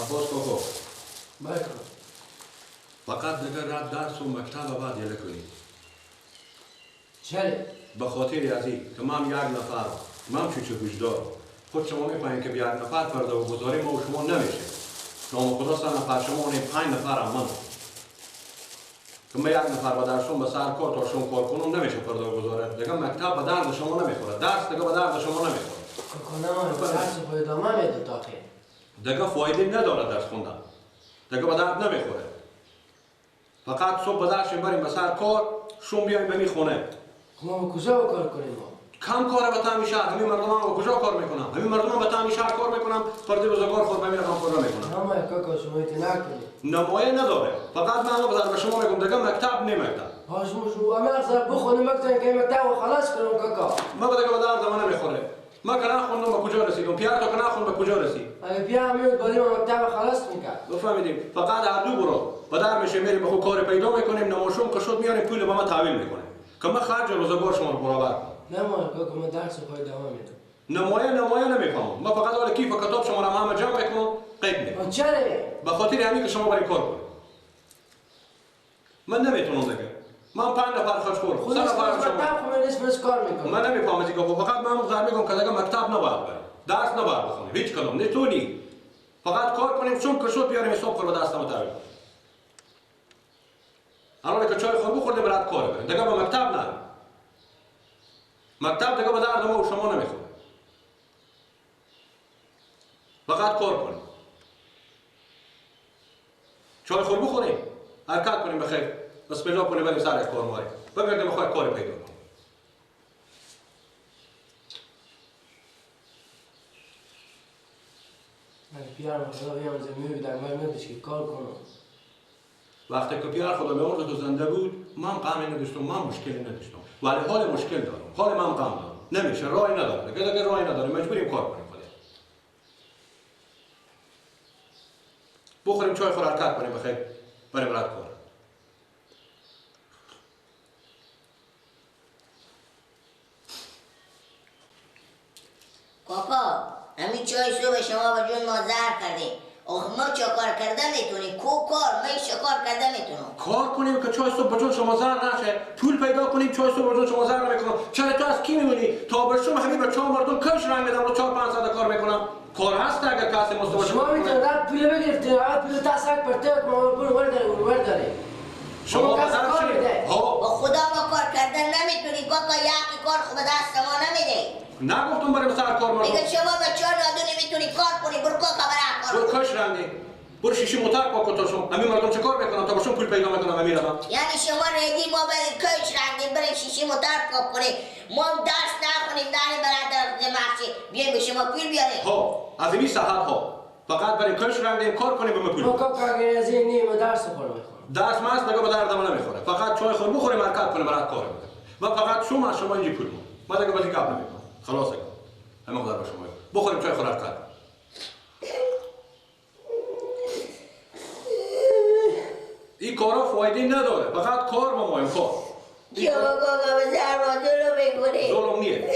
عباس کاکا. بله. فقط دیگه رد درس و مکتب بعد یله کنی. چرا؟ به خاطر از این که من یک نفر من چوچه وجدار خود شما میفهمید که یک نفر پرده و گذاری ما و شما نمیشه. نام خدا سه نفر شما اون 5 نفر هم من. که من یک نفر با درسون به سر کار تا شما کار کنم نمیشه پرده و گذاره. دیگه مکتب به درد شما نمیخوره. درس دیگه به درد شما نمیخوره. کاکا نه درس خود ادامه میده تا آخر. دیگه فایده نداره درس خوندن. دیگه به درد نمیخوره. فقط صبح به درس بریم به سر کار، شوم بیایم به می خونه. خب ما کجا کار کنیم ما؟ کم کاره به تعمی شهر، همین مردم هم کجا کار میکنم؟ همین مردم هم به تعمی شهر کار میکنم، پرده روزگار خود به میرم کار نمیکنم. نه کاکا شما نکنید. نمایه نداره. فقط من به شما میگم دیگه مکتب نه مکتب. ها شما شو اما سر بخونیم مکتب که مکتب خلاص کنم کاکا. ما دیگه به درد ما نمیخوره. ما که نخوندم به کجا رسیدم؟ پیار تا که نخوند به کجا رسید؟ اگه پیار میاد بریم مکتب خلاص میکرد. بفهمیدیم. فقط هر دو برو. به در میشه میریم به خود کار پیدا میکنیم، نماشون که شد میاریم پول به ما تحویل میکنه. که من خرج روزگار شما رو برابر کنم. نه ما کاکا من درس خود ادامه میدم. نمایه نمیفهمم. من فقط حال کیف و کتاب شما رو همه جمع میکنم، قید میکنم. چرا؟ به خاطر همین که شما برای کار کنید. من نمیتونم دیگه. من 5 نفر خرج خور. 3 نفر شما. خود کار میکنم. من نمیفهمم دیگه. فقط من زر میگم که دیگه مکتب نباید بریم. درس نباید بخونیم. هیچ کدوم نتونی. فقط کار کنیم چون که شد بیاریم حساب خور به دستم تحویل. الان که چای خور بخورده برات کار بریم. دیگه به مکتب نه. مکتب دیگه به درد ما و شما نمیخوره. فقط کار کنیم. چای خور بخوریم. حرکت کنیم بخیر. بسم الله کنیم بریم سر کار ماری. بگردیم بخوای کار پیدا کنیم. من پیارم خدا بیامرزه میبیدم من میدش که کار کنم. وقتی که پیار خدا بیامرزه تو زنده بود من غمی نداشتم، من مشکلی نداشتم. ولی حال مشکل دارم. حال من غم دارم. نمیشه، راهی نداره. دیگه راهی نداره. مجبوریم کار کنیم خدا. بخوریم چای خور حرکت کنیم بخیر. بریم رد کار. کاکا همین چای صبح شما به جون ما زهر کردیم. آخه ما چه کار کرده میتونیم؟ کو کار؟ من چه کار کرده میتونم؟ کار کنیم که چای صبح به جون شما زهر نشه. پول پیدا کنیم چای صبح به جون شما زهر نمیکنم. چرا تو از کی میمونی؟ تا به شما همین به چهار مردم کش رنگ میدم و 4 5 ساعت کار میکنم. کار هست اگر کسی مستوى شما میتونید رد پول بگیرید، رد پول تاسک پرته ما پول ور داره. شما کار میده. با خدا ما کار کردن نمیتونی کاکا، یکی کار خوب دست ما نمیده. نگفتم بریم سر کار مردم. میگه شما به چهار نادونی میتونی کار کنی، برو کاکا برا کار. برو کش رنگی. برو شیشه موتر پاک کن تا شما. همین مردم چه کار میکنن تا باشون پول پیدا میکنن همین رقم. یعنی شما ریدی ما بریم کش رنگی بریم شیشه موتر پاک کنیم. ما درس نخونیم نریم برادر مخشی بیایم به شما پول بیاریم. ها از این صحت ها. فقط بریم کش رنگی کار کنیم به ما پول. ما کاکا اگه از این نیم درس خور میخورم. درس ماست دیگه به درد ما نمیخوره. فقط چای خور بخوریم حرکت کنیم برات کار میکنیم. و فقط شما اینجا پول ما. ما دیگه بازی گپ نمیکنم. خلاص همه قدر با شما بخوریم چای خور حرکت. این کارا فایده نداره. فقط کار ما مایم کار. شما کاکا به سر ما ظلم میکنی. ظلم نیه.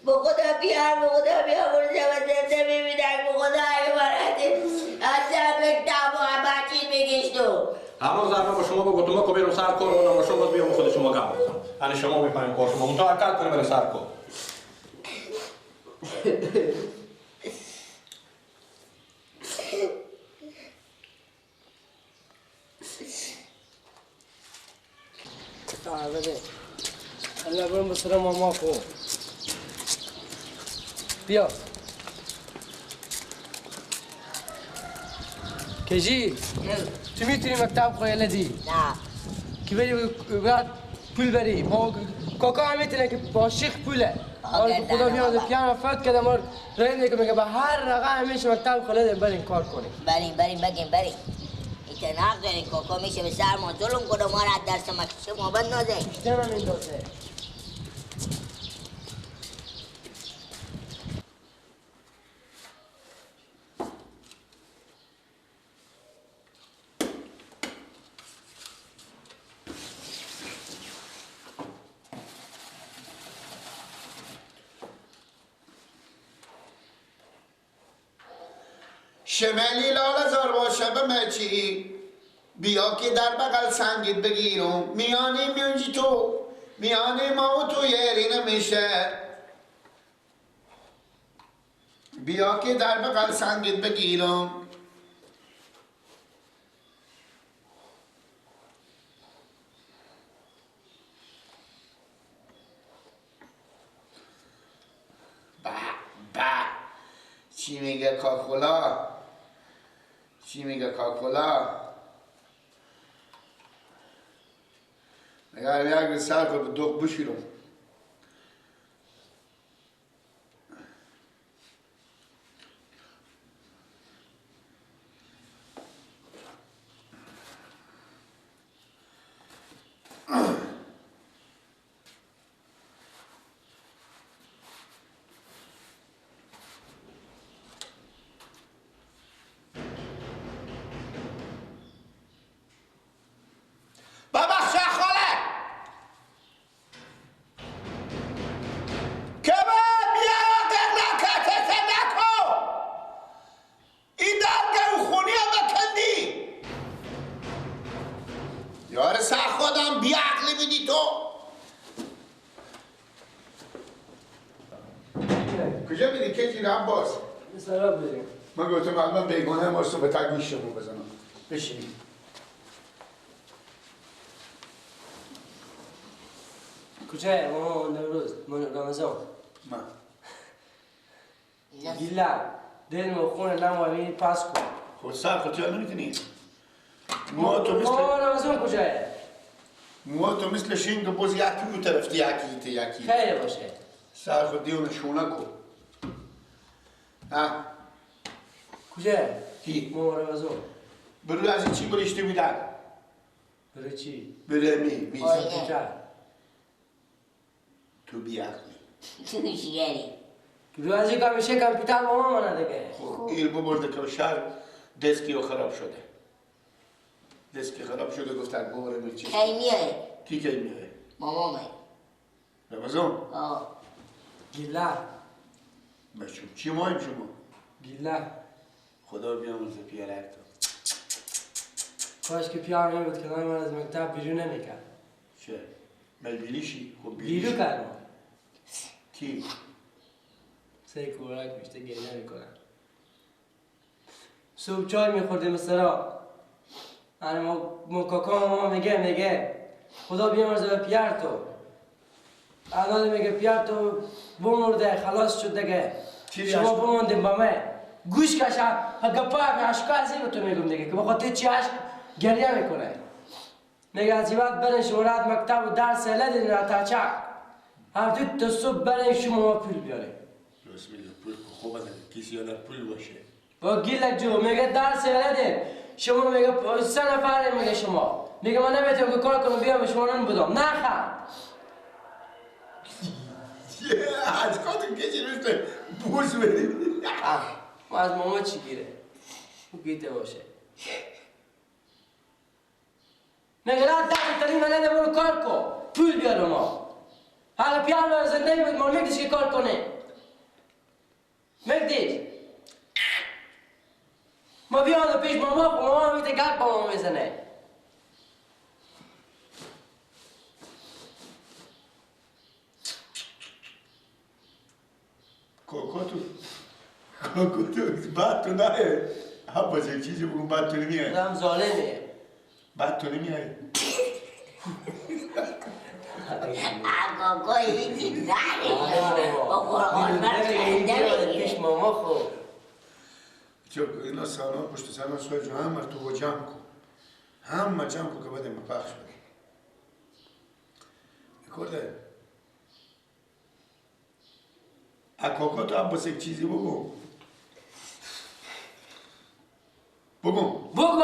با خدا بیار، با خدا بیار برو شما زنده میبینم. با خدا اگه مرحته از سر مکتب و همه چیز میگیش تو. همه ضربه با شما بگو تو ما که برم سر کار کنم و شما باز بیام خود شما گم بزنم. یعنی شما میفهمیم کار شما منتها حرکت کنیم برای سر کار. بده. الله برم بسرم ماما کو. بیا. کجی؟ تو میتونی مکتب خوی لدی؟ نه. که بری بعد پول بری. ما کاکا هم میتونه که با شیخ پوله. آره خدا بیاد پیانو فوت کرده ما رنده که میگه به هر رقم همیشه مکتب خلده بریم کار کنیم. بریم بریم بگیم بریم. ایت نق داریم کاکا میشه به سر ما ظلم کنه ما را درس مکتب ما بندازه. بیشتر هم اندازه. شمالی لاله زار باشه به مچی، بیا که در بغل سنگیت بگیرم، میانی میونجی تو میانی ما و تو یری نمیشه، بیا که در بغل سنگیت بگیرم. به به، چی میگه کاکولا؟ چی میگه کاکولا؟ اگر یک سر به دوغ بشیرم. کجا میری کجی عباس؟ سلام بریم. من گفتم الان بیگانه ما رو به تک گوشمون بزنم. بشینیم. کجا؟ ما نوروز، ما رمضان. ما. گیلا دل ما خونه نمایی پاس کن. خود سر خود یا نمیتونی. ما تو مثل ما رمضان کجا؟ ما تو مثل شینگ بوز یکی اون طرف یکی یکی. خیلی باشه. سر خود دیون شونه کو. ها کجا؟ کی؟ ما رمضان. برو از این چی برشته بودن؟ برو چی؟ برو می کجا؟ تو بیعقلی. تو شیری. برو از این کمیشه کامپیوتر ماما مانه دیگه. خب ایل ببرده که شهر دسکی خراب شده. دسکی خراب شده گفتن ببرم چی؟ کی میای؟ کی کی میای؟ ماما می. رمضان؟ آه. گیلا. بچه چی مایم شما؟ گیلا. خدا بیامرزه پیرک تو. کاش که پیار نمی‌بود که من از مکتب بیرون نمیکرد. چه؟ من بیلیشی؟ خب بیلیشی. بیرون کردم. کی؟ سه کورک میشته گریه میکنن. صبح چای میخوردیم مثلا. یعنی ما کاکا ما میگه خدا بیامرزه به پیار تو. الان میگه پیار تو بمرده خلاص شد دیگه. شما بموندیم با من. گوش کشم گپا اشکا از این تو میگم دیگه که بخاطر چی اشک گریه میکنه. میگه از این بعد برین شما رد مکتب و درس لدین را تا چک. هر دو تا صبح برین شما پول بیارین. راست میگه پول خوب است کسی یادم پول باشه. با گیلک جو میگه درس لدین شما میگه سه نفر میگه شما میگه من نمیتونم که کار کنم بیام شما نون بدم نخوام. از کاتون کسی مثل بوس بریم. ما از ماما چی گیره؟ او گیته باشه. میگه نه دفتری من نده برو کار کن پول بیار ما. حالا پیار من زنده بود ما میگدیش که کار کنه. میگدیش. ما بیان پیش ماما خب ماما میگه گپ با ما میزنه. کوکو تو بعد تو نه عباس یک چیزی بگم بعد تو نمیای. آدم ظالمیه. بعد تو نمیای. کوکو هیچی نداره. با قرآن من پیش ماما خب. چون اینا سانا پشت سانا سوی جو همه تو جمع کن. همه جمع کن که بعد ما پخش بدیم. کرده. اکاکا تو عباس یک چیزی بگو. بگو. بگو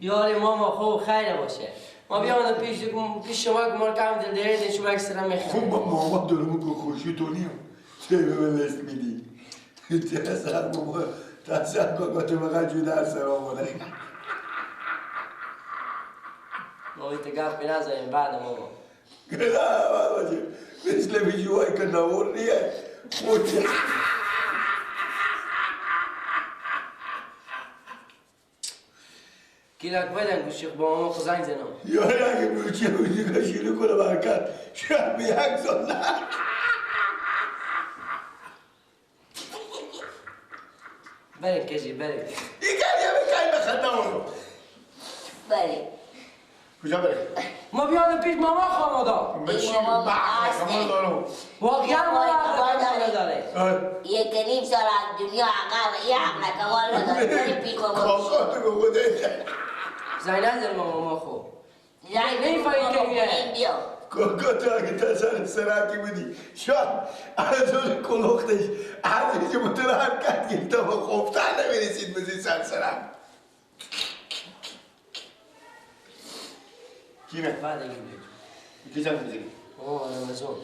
یاری ماما خوب خیر باشه. ما بیام پیش پیش شما که ما رو کم دل دارید شما اکثرا میخوام. خوب با ماما دارم که خوشی تو نیم. چه به من لست میدی؟ چه سر ماما تا کاکا تو بقیه جو در سر آمده. ما ایت گپ نزنیم بعد ماما. نه مثل ویژوهای که نور نیه. خود گیلک بدن گوشی با ماما خو زنگ زنم. یار اگه گوشی گوشی شروع کنه برکت شاید به یک سال نه. بریم کجی بریم. این کاری بکنیم بخنده اونو. بریم. کجا بریم؟ ما بیانم پیش ماما خانواده. ماما دارم. واقعا ما عقل داره. یک نیم سال از دنیا عقل یه عقل کمال نداره. بریم پیش ماما. کاکا تو بوده. زنگ نزن ماما خو. زنگ نمی‌فهمی که کاکا تو اگه تسر سرکی بودی شاید از اون کلوختش از اینجا مطور حرکت گرفت تا با خفتن نمیرسید بزی سر سرک. کیمه؟ بعد اینجا کی زنگ میزنی؟ اوه رمضان.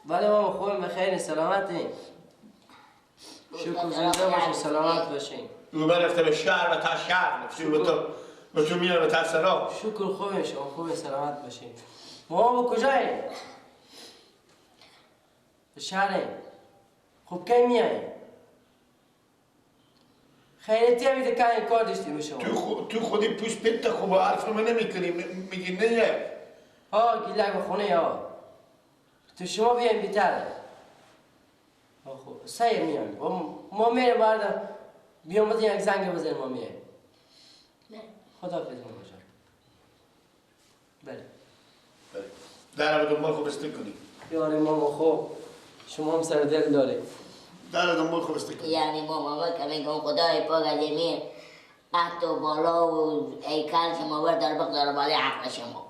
بله ماما خوبم بخیر سلامتی. شکر زنده باشین سلامت باشین. او برفته به شهر و تا شهر نفسی به تو میاره به تا سرا. شکر خوبه شما خوبه سلامت باشین. ماما کجایی؟ به شهره. خب کی میای؟ خیرتی هم میده که کار داشتیم به شما. تو خودی پوش پیت خوب حرف من نمیکنی میگی نه. ها گیلک به خونه ها. تو شما بیاین بیتره. خب سعی میان ما میریم بعد بیام بزن یک زنگ بزن ما میایم. خداحافظ ماما جان. بله. بله. در دنبال خوب استک کنی. یعنی ماما خوب شما هم سر دل داری. در دنبال خوب استک کنی. یعنی ماما ما که میگم خدای پاک از امیر قد و بالا و ایکل شما بردار بگذار بالای عقل شما.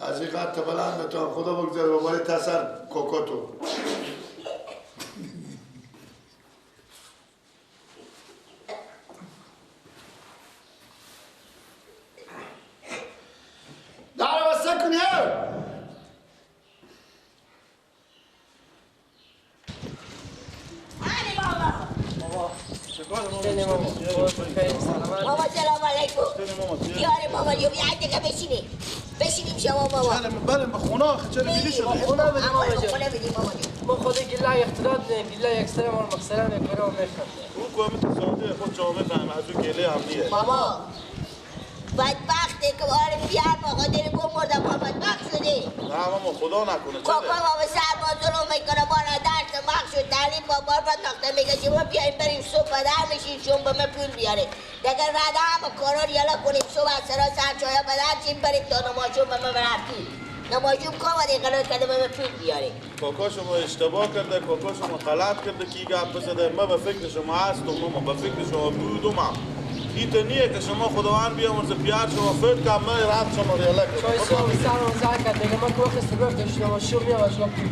از این قد بلند تو هم خدا بگذاره به بالای تسر کوکاتو. در واسه کنی. بابا سلام علیکم. یاره بابا یه دیگه بشینیم. بشینیم شما بابا. چرا بریم به خونه آخه چرا بیلی شده؟ خونه بدیم بابا جان. خونه بدیم بابا جان. ما خود گله اختلاط نه گله یک سر ما مقصره میکنه و میخنده. او کومت ساده خود جامعه فهم از او گله هم نیه. بابا بدبخته که آره پیار ما خاطر گم مردم ما بدبخت شده. نه ماما خدا نکنه. کاکا بابا سر ما ظلم میکنه ما را درس مخش و تعلیم با بار بدبخته میگه شما بیایم بریم صبح بدر میشین شما به من پول بیاره. دیگه رده هم کارا رو یلا کنیم صبح از سرا سر چایا بدر چیم بریم تا نماشون به من برفتی. نماشون کام دیگه قرار کرده به من پول بیاره. کاکا شما اشتباه کرده، کاکا شما غلط کرده کی گپ بزده. ما به فکر شما هستم ماما، به فکر شما بودم. ایت نیه که شما خداوند بیامرزه پیار شما فکر کنم من رفت شما رو یلا کردم. چای صبح سر زنگ کرد دیگه ما که وقت صبح داشتم شو میام شما پول.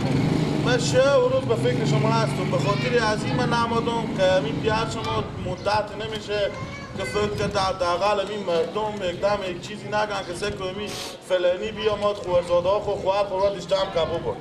من شب و روز به فکر شما هستم، به خاطر از این من نمادم که این پیار شما مدت نمیشه که فکر کرد حداقل این مردم اقدام یک چیزی نگن که سکو می فلانی بیامد خوارزاده ها خو خوار خورد اشتم کبو برد.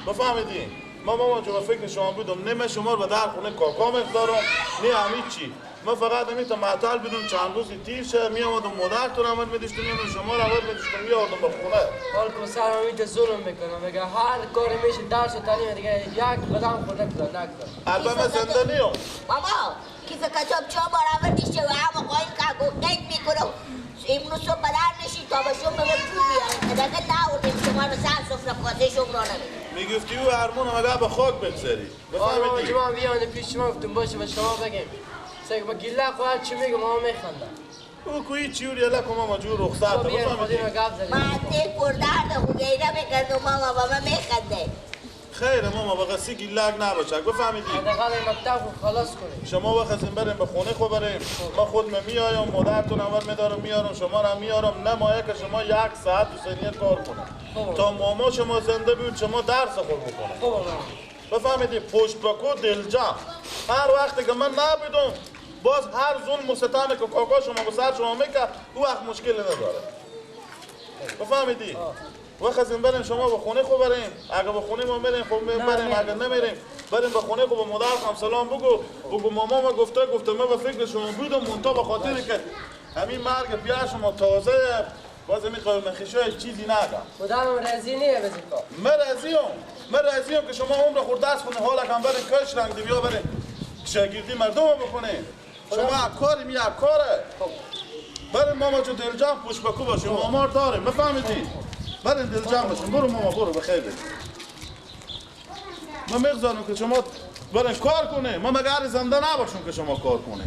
بفهمیدین؟ ما ماما جو به فکر شما بودم، نه من شما رو به در خونه کاکا مقدارم نه همین چی. من فقط نمیتونم معطل بدون چند روزی تیر شه میامدم مادرتون عمل میداشتم میامدم شما رو عمل میداشتم میآوردم به خونه. حال که سر میت ظلم میکنم میگه هر کاری میشه درس و تعلیم دیگه یک قدم خود نگذار نگذار. البته من زنده نیم. ماما کیف کتاب چهار بار آوردیشه و هم قایم که قید میکنم امروز صبح بدر نشید تا به شما به پول بیاریم دیگه نآوردیم شما رو سر سفره کاسه شما رو نمیدیم. میگفتی او ارمون مگه به خاک بگذاری. بفهمیدی؟ ما بیان پیش شما گفتم باشه به شما بگیم. سگ با گله خواهد چی میگم ما میخندم. او کوی چیور یلا کم ما جور رخصت بفهمیدی؟ من دل پر درد خو غیره میکردم ماما با من میخنده. خیر ماما با قصی گیلک نباشه بفهمیدی؟ حداقل مکتب خو خلاص کنیم. شما وقت بریم به خونه خو بریم. ما خود میایم مادرتون اول میدارم میارم شما رو میارم نه مایه که شما یک ساعت تو سنیه کار کنه. تا ماما شما زنده بود شما درس خود بکنه. بفهمیدی؟ پشت بکو دلجا. هر وقتی که من نبودم باز هر ظلم و ستمی که کاکا شما به سر شما میکرد او وقت مشکل نداره. بفهمیدی؟ وقت از این بریم شما به خونه خو بریم. اگه به خونه ما بریم خب بریم، اگه نمیریم بریم به خونه خو به مادر هم سلام بگو بگو ماما ما گفته ما به فکر شما بودم مونتا به خاطر که همین مرگ پیار شما تازه باز میخوام من چیزی نگم. خودم راضی نیه بزی کار. من راضیم که شما عمر خود دست کنه حالا کم برین کش رنگ بیا برین شاگردی مردم بکنه. شما کاری می کاره. برین ماما جو دلجام پوش بکو باشیم. ماما داریم بفهمیدی. برین دلجام باشیم. برو ماما برو بخیر. من میگذارم که شما برین کار کنه. ما مگر زنده نباشم که شما کار کنه.